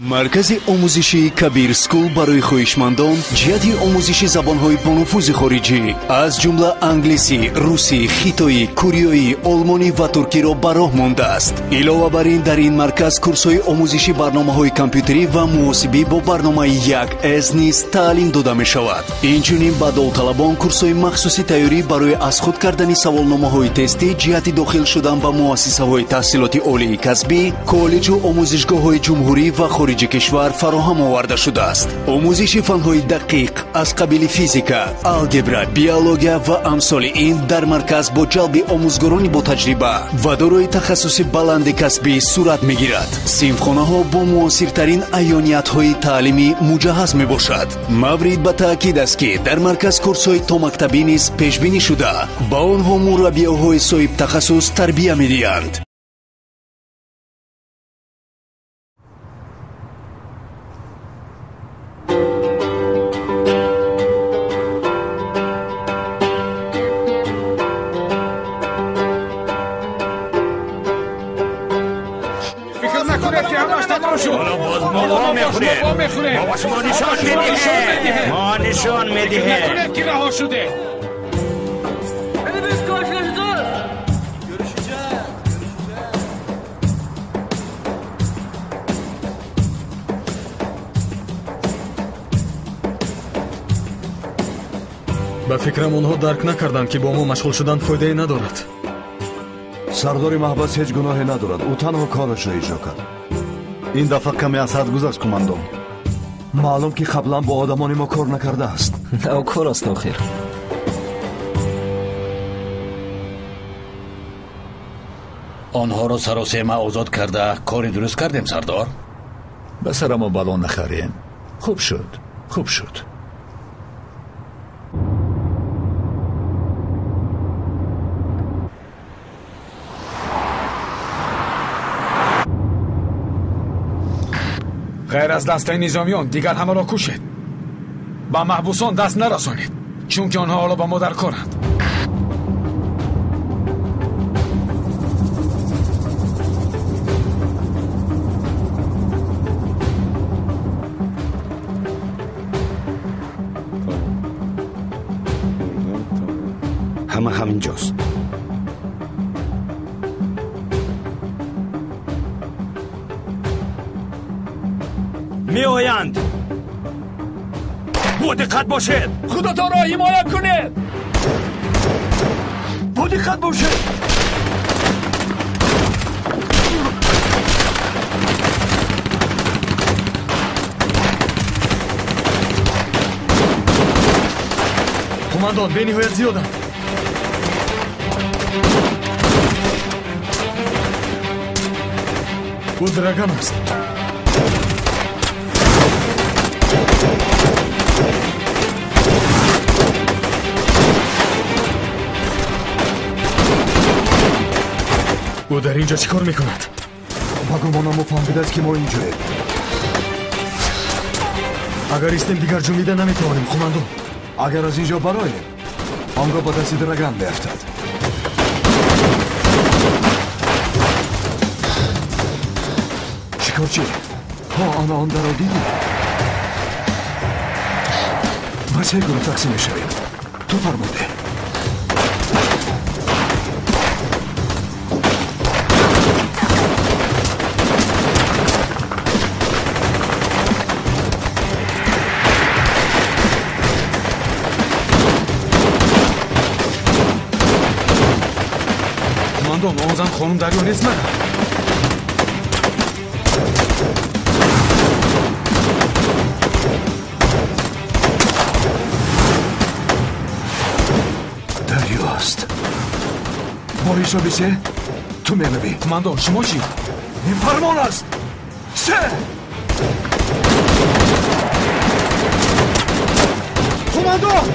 Маркази омӯзишии Кабир Скул барои хоҳишмандон ҷиҳати омӯзиши забонҳои бонуфузи хориҷӣ, аз ҷумла англисӣ, русӣ, хитоӣ, кореоӣ, олмонӣ ва туркиро ба роҳ мондааст. Илова бар ин, дар ин марказ курсҳои омӯзиши барномаҳои компютерӣ ва муҳосибӣ бо барномаи 1С низ таълим дода мешавад. Инчунин ба довталабон курсҳои махсуси тайёрӣ барои аз худ кардани саволномаҳои тестӣ ҷиҳати дохил шудан ба муассисаҳои таҳсилоти олии касбӣ, коллеҷу омӯзишгоҳҳои ҷумҳурӣ ва хориҷи кишвар фароҳам оварда шудааст. Омӯзиши фанҳои дақиқ аз қабили физика, алгебра, биология ва амсоли ин дар марказ бо ҷалби омӯзгорони ботаҷриба ва дорои тахассуси баланди касбӣ сурат мегирад. Синфхонаҳо бо муосиртарин аёниятҳои таълимӣ муҷаҳҳаз мебошад. Маврид ба таъкид аст, ки дар марказ курсҳои томактабӣ низ пешбинӣ шуда, ба онҳо мураббиёҳои соҳибтахассус тарбия медиҳанд. ما نشان میدهیم، ما نشان میدهیم. نکنید که رها شده. Ба фикрам, онҳо дарк накарданд, ки бо мо машғул шудан фоидае надорад. Сардори маҳбас ҳеҷ гуноҳе надорад, ӯ танҳо корашро иҷро кард. Ин дафъа каме аз ҳад гузашт, кумандон. Маълум, ки қаблан бо одамони мо кор накардааст. Навкор аст охир. Онҳоро саросема озод карда, кори дуруст кардем, сардор. Ба сарамо бало нахарем. Хуб шуд, хуб шуд. Ғайр аз дастаи низомиён дигар ҳамаро кушед. Ба маҳбусон даст нарасонед, чунки онҳо ҳоло ба мо дар коранд. Ҳама ҳаминҷост. Меоянд, бодиққат бошед. Худатонро ҳимоя кунед. Бодиққат бошед. Қумандон, бениҳоят зиёданд. Ӯ Драган аст. Ӯ дар ин ҷо чӣ кор мекунад? Ба гумонам, ӯ фаҳмидааст, ки мо инҷоем. Агар истем, дигар ҷунбида наметавонем, қумандон. Агар аз ин ҷо бароем, он гоҳ ба дасти Драган меафтад. Шикорчӣ, ҳо, ана он даро дидӣ? Ба се гурӯҳ тақсим мешавем. Ту фармонде. Қумандон, он зан хонум Дарё нест мана. Дарё аст. Бо ҳисоби се ту меравӣ. Қумандон, шумо чӣ? Ин фармон аст. Се. Қумандон!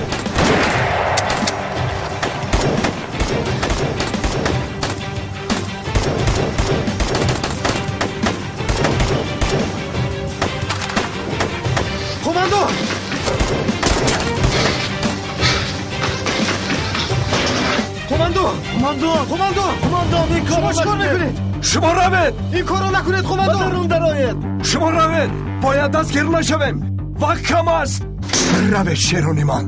Қумандон! Қумандон! Қумандон! Қумандон! Қумандон, ин Шумо корро чӣ кор накунед! мекунед? Шумо равед! Ин корро накунед, қумандон! Ба дарун дароед! Шумо равед! Бояд дастгир нашавем! Вақт кам аст! Равед, шерони ман!